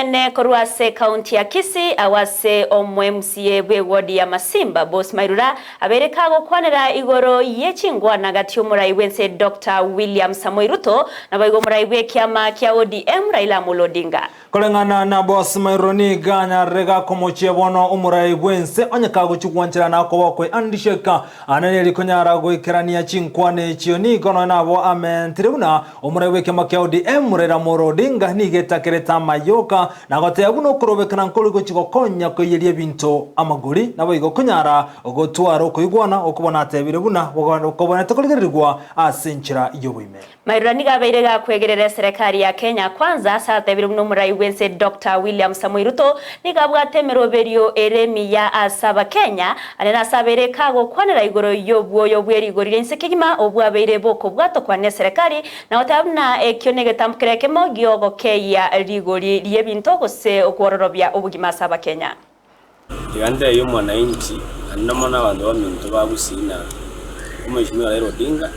Ene korwa ase ekaunti ya Kisii agwo ase omo-MCA bw'ewodi ya Masimba, Boss Mairura, abeire kagokwanera igoro ye chingwana gati y'omorai bw'ense Doctor William Samoei Ruto naboigo omorai bw'ekiama kia ODM Raila Amolo Odinga. Koreng'ana na Boss Mairura nigo anyarire gakomochia bono omorai bw'ense onye kagochia gwancherana koba kwe handshake Ane neri konyara goikerania chinkwana echio nigo nonya nabo amentire buna omorai bw'ekiama kia ODM Raila Amolo Odinga nigo etakerete amayoka na goteba buna okorobekana nkori gochia gokonya koiyeria ebinto amagori naboigo konyara gotwara okoigwana okwo bono atebire buna kobwenerete korigererigwa ase enchera y'oboime. Mairura nigo abeire gakwegerera eserekari ya Kenya Kwanza ase atebire buna omorai bw'ense Doctor William Samoei Ruto nigo abwate emeroberio ere emiya ase abakenya ande nase abeire kagokwanera igoro y'obwoyo bw'erigori ria inse kegima obwo abeire bokobwatokwa n'eserekari na goteba buna ekio negetambo kere ekemo gi'ogokeyia rigori ri'ebinto gose kwororobia obogima ase abakenya. Tiga ntebie omwananchi, naende mono abanto baminto ba Gusii na Omweshimiwa Raila Odinga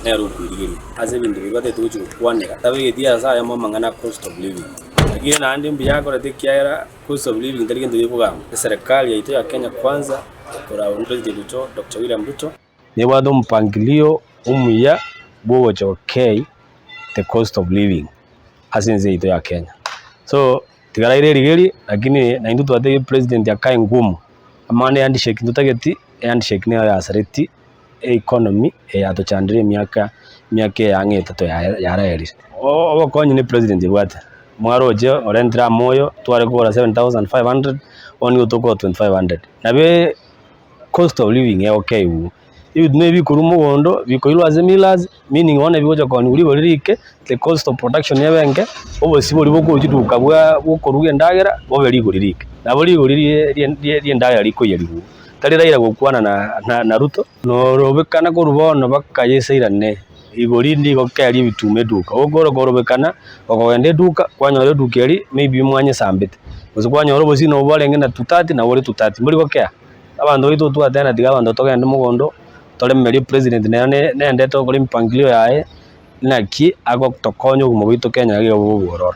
nere okwerigeria ase ebinto biria batagete gochia gokwanera, tabegeti ase ayamo amang'ana a cost of living. Lakini naende mbuya akorete ekiagera cost of living tari gento gekogamba. Eserekari yaito ya Kenya Kwanza ekoragwa na President oito Doctor William Ruto, Nebwate omopangilio omuya bw'ogocha gokei the cost of living ase ense yaito ya Kenya. So tiga raire erigeri lakini naintwe twatebirie president akae ngumu, amang'ana ya handshake ntotageti, ehandshake nero yasareti economy eye yatochandire emiaka emiaka eye ang'e etato yaraerire. Obokonyi ne president ebwate, mwaroche orentire amoyo tware kogora 7500 bono nigo tokogora 2500. Nabo cost of living egokeigwa. Ebinto nabi bikorwa mogondo, bikoirwa ase millers, meaning bono ebigocha kooniwa rigori rike, the cost of production ebe enke, obosie boria bokorwa chiduka bwa bokoruga endagera, bobe rigori rike. Nabo rigori rie rie rie ri'endagera rikoiyerigwa. Tari Raila gokwana na na na Ruto, norobekana korwa bono mpaka Yeso airane, rigori ndigokeria ebituma eduka. Okore korobekana, okogenda eduka, kwanyora eduka eria, maybe mwanyesambete, gose kwanyora obosie nabo bwarenge na 230 nabo bore 230, mbori gokea. Abanto baito twateba tiga abanto togende mogondo, toremerie president nere nendete gokora emipangilio yaye, naki agotokonya obogima bwaito Kenya iga bobe obwororo.